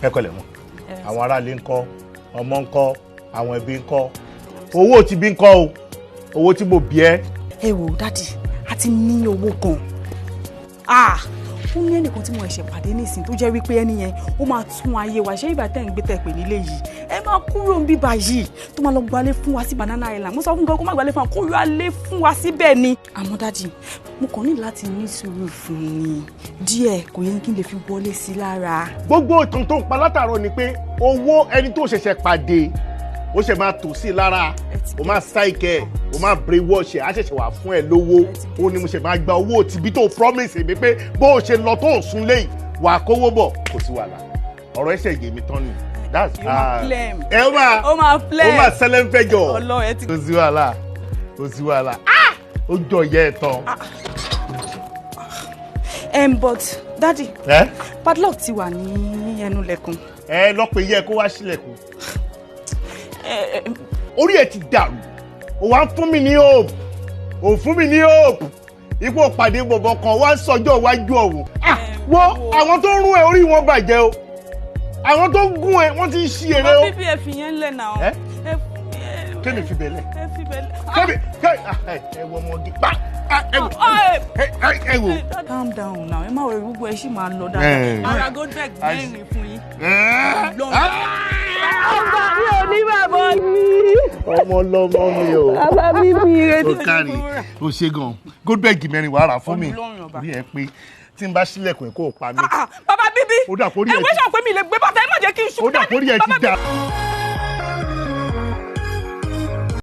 Ẹ kọlẹ̀ mọ́. Àwọn aráàlú ń kọ́, ọmọ ń kọ́, àwọn ẹbí ń kọ́, owó tí bí ń kọ́ o, owó tí mo bí ẹ. Ẹ wò, daddy, a ti ní owó gan. Ah, ó ní ẹnìkan tí mo ẹ̀ṣẹ̀ pàdé nísìn tó jẹ́ wípé ẹni yẹn ó máa tún ayé wa ṣé. Ìgbà tẹ́ ń gbé tẹ̀ pè nílé yìí, ẹ máa kúrò ń bíbá yìí, tó máa lọ gbalé fún wa sí Banana Island. Mo sọ fún gan kó má gbalé fún wa, kó yọ fún wa síbẹ̀ ni. Àmọ́ daddy, mo kàn ní láti ní sùúrù fún ni díẹ̀, kò yẹ kí n lè fi wọlé sí lára. Gbogbo ìtàn tó ń pa látàárọ̀ ni pé owó ẹni tó ṣẹ̀ṣẹ̀ pàdé, ó ṣẹ̀ máa tò sí i lára, ó máa ṣàìkẹ́, ó máa brainwash ẹ̀, á ṣẹ̀ṣẹ̀ wà fún ẹ lówó. Ó ní mo ṣe máa gba owó tìbí tó promise mi pé bó o ṣe lọ tó o sún léyìí, wà á kówó bọ̀. Kò sí wàhálà, ọ̀rọ̀ ẹ̀ṣẹ̀ yé mi tán ni. That's Ó máa flem. Ẹ ó máa Ó máa flem. Ó máa sẹlẹ̀ ń fẹjọ. Ọlọ́run, ẹ ti. Kò sí wàhálà, kò sí wàhálà. Ah! Ó jọ ìyá ẹ̀ tán. But daddy, ẹ padlock ti wà ní ẹnu lẹ̀kùn. Ẹ lọ́pọ̀ yẹ kó wá sílẹ̀kùn. Orí ẹ ti dàrú. Ó wá ń fún mi ní hope, ò fún mi ní hope ipò pàdé bọ̀bọ̀ kan wá ń sọjọ́ iwájú ọ̀hún. Ah, wo àwọn tó ń rún ẹ, orí wọn bàjẹ́ o. Àwọn tó ń gún ẹ, wọ́n ti ń ṣí eré o. Bàbá bíbí, ẹ fi yẹn lẹ̀ náà. Ẹ? Ẹ Kémi fi bẹ̀lẹ̀? Ẹ fi bẹ̀lẹ̀. Kémi kémi, ah, ẹ wọ ọmọge pa, ah, ẹ wò, ẹ wò. Calm down now, ẹ má wọrí, gbogbo ẹ sì máa lọ dáadáa. Ara Goldberg mẹ́rin fún yín. Bàbá mi ò ní bàbá mi. Ọmọ lọmọ mi o. Bàbá mi mi ìrètí. O kárí, o ṣe gan. Goldberg mẹ́rin wàá rà fún mi. Ọlọ́run ọba. Orí ẹ pé tí n bá sílẹ̀kùn ẹ̀ kó o pa mí. Ah, bàbá bíbí. Ó dà kórí ẹ ẹ wọ́n ti sọ pé mi lè gbé bàtà, ẹ má jẹ́ kí n ṣubú. Ó dà kórí ẹ ti dà.